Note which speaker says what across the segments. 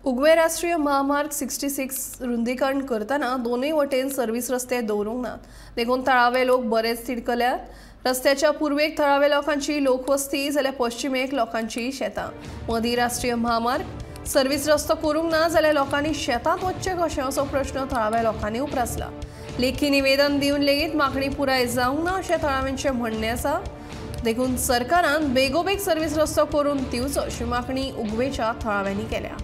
Speaker 1: उगवे राष्ट्रीय महामार्ग 66 रुंदीकरण करतना दोनूय वटेन सर्व्हिस रस्ते दवरूंक नात, देखून थळावे लोक बरेच तिडकल्यात। रस्त्याच्या पूर्वेक थळावे लोकांची लोकवस्ती जाल्यार पश्चिमेक लोकांची शेतां। मदीं राष्ट्रीय महामार्ग सर्व्हिस रस्तो करूंक ना जाल्यार लोकांनी शेतांत वचचें कशें असो प्रश्न थळाव्या लोकांनी उप्रासला। लेखी निवेदन दिवन लेगीत मागणी पुराय जावंक ना अशें थळाव्यांचें म्हणणें आसा। देखून सरकारान बेगोबेग सर्व्हिस रस्तो करून दिवचो अशी मागणी उगवेच्या थळाव्यांनी केल्या।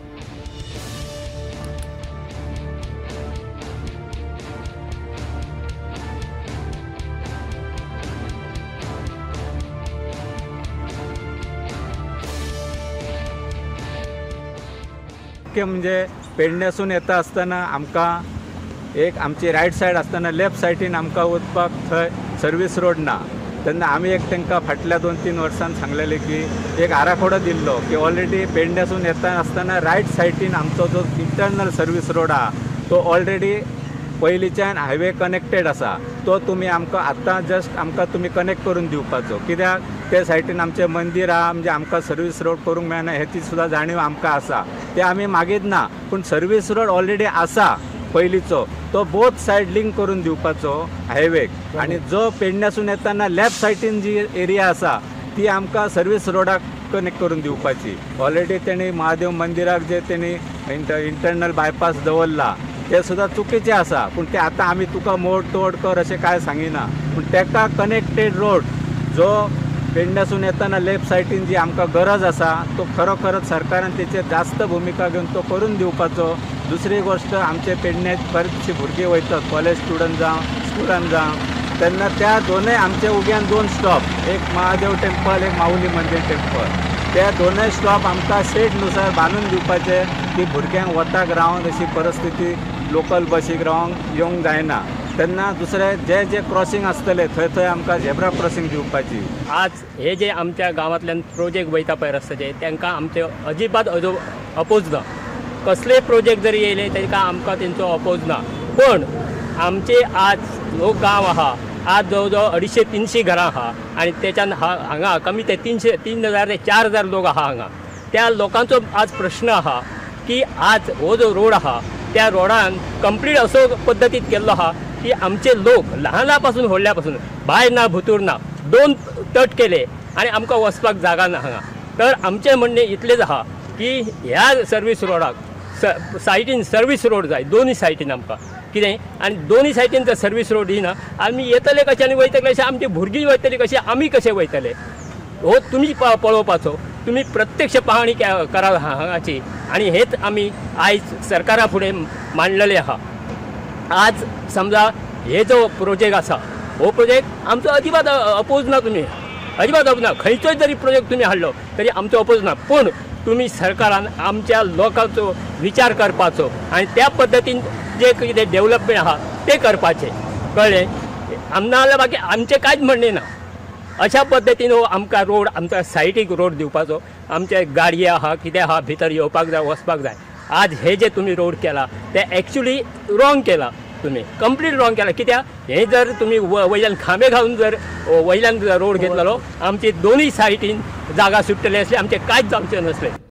Speaker 2: म्हणजे पेडण्यासून येता आसतना आमकां एक आमची रायट सायड आसतना लेफ्ट सायडीन आमकां वचपाक थंय सर्वीस रोड ना, तेन्ना आमी एक तांकां फाटल्या 2-3 वर्सान सांगलेलें की एक आराखडो दिल्लो की ऑलरेडी पेडण्यासून येता आसतना रायट सायडीन आमचो जो इंटरनल सर्वीस रोड आहा तो ऑलरेडी पयलींच्यान हायवे कनेक्टेड आसा, तो तुमी आमकां आतां जस्ट आमकां तुमी कनेक्ट करून दिवपाचो। कित्याक ते सायडीन आमचें मंदीर आहा, म्हणजे आमकां सर्वीस रोड करूंक मेळना हेची सुद्दां जाणीव आमकां आसा, ते आमी मागीत ना, पूण सर्वीस रोड ऑलरेडी आसा पयलींचो, तो बोथ सायड लिंक करून दिवपाचो हायवेक। आनी जो पेडण्यासून येताना लेफ्ट सायडीन जी एरिया आसा ती आमकां सर्वीस रोडाक कनेक्ट करून दिवपाची। ऑलरेडी तेणी महादेव मंदिराक जे तेणी इंटरनल बायपास दवरला ते सुद्दां चुकीचें आसा, पूण ते आतां आमी तुका मोड तोड कर अशें कांय सांगिना, पूण तेका कनेक्टेड रोड जो पेडण्यासून येताना लेफ्ट सायडीन जी आमकां गरज आसा तो खरोखरच सरकारान तेचेर जास्त भुमिका घेवन तो करून दिवपाचो। दुसरी गोश्ट, आमचे पेडण्यात बरीचशी भुरगीं वयतात, कॉलेज स्टुडंट जावं स्कुलान जावं, तेन्ना त्या दोनूय आमच्या उग्यान 2 स्टॉप, एक महादेव टेम्पल एक माऊली मंदीर टेम्पल, त्या दोनूय स्टॉप आमकां सेटनुसार बांदून दिवपाचे की भुरग्यांक वताक रावन अशी परिस्थिती लोकल बसीक रावंक येवंक जायना। तेन्ना दुसरे जे जे क्रॉसिंग आसतले थंय थंय आमकां झेब्रा क्रॉसिंग दिवपाची।
Speaker 3: आज हे जे आमच्या गांवांतल्यान प्रोजेक्ट वयता पळय रस्त्याचे, तांकां आमचे अजिबात अपोज ना। कसले प्रोजेक्ट जरी येयले तांकां आमकां तेंचो अपोज ना, पण आमचे आज हो गांव आहा, आज जवळ जवळ 250-300 घरां आहा आनी तेच्यान हांगा कमी ते 3000 ते 4000 लोक आहा हांगा। त्या लोकांचो आज प्रश्न आहा की आज हो जो रोड आहा त्या रोडान कंप्लीट असो पद्दतीत केल्लो आहा की आमचे लोक ल्हाना पासून व्हडल्या पासून भायर ना भितर ना 2 तट केले आनी आमकां वचपाक जागा ना हांगा। तर आमचें म्हणणें इतलेंच आहा की ह्या सर्वीस रोडाक सायडीन सर्वीस रोड जाय, दोनूय सायडीन आमकां कितें, आनी दोनूय सायडीन जर सर्वीस रोड दिना आमी येतले कशें आनी वयतले कशें, आमची भुरगीं वयतली कशें, आमी कशें वयतले, हो तुमी पळोवपाचो, तुमी प्रत्यक्ष पाहणी करा हांगाची। आनी हेच आमी आयज सरकारा फुडें मांडलेलें आहा। आज समजा हे जो प्रोजेक्ट आसा हो प्रोजेक्ट आमचो अजिबात अपोज ना, तुमी अजिबात अपोज ना, खंयचोय जरी प्रोजेक्ट तुमी हाडलो तरी आमचो अपोज ना, पूण तुमी सरकारान आमच्या लोकांचो विचार करपाचो आनी त्या पद्दतीन जे कितें डेवलपमेंट आहा तें करपाचें, कळ्ळें? ना जाल्यार बाकी आमचें कांयच म्हणणें ना। अशा पद्दतीन हो आमकां रोड, आमच्या सायडीक रोड दिवपाचो, आमचे गाडये आहा कितें आहा भितर येवपाक जाय वचपाक जाय। आज हे जे तुमी रोड केला ते एक्चुली रॉंग केला, तुमी कंप्लीट रॉंग केला। कित्याक हे जर तुमी वयल्यान खांबे घालून जर वयल्यान रोड घेतलेलो आमची दोनूय सायडीन जागा सुट्टली आसली, आमचें कांयच जावचें नासलें।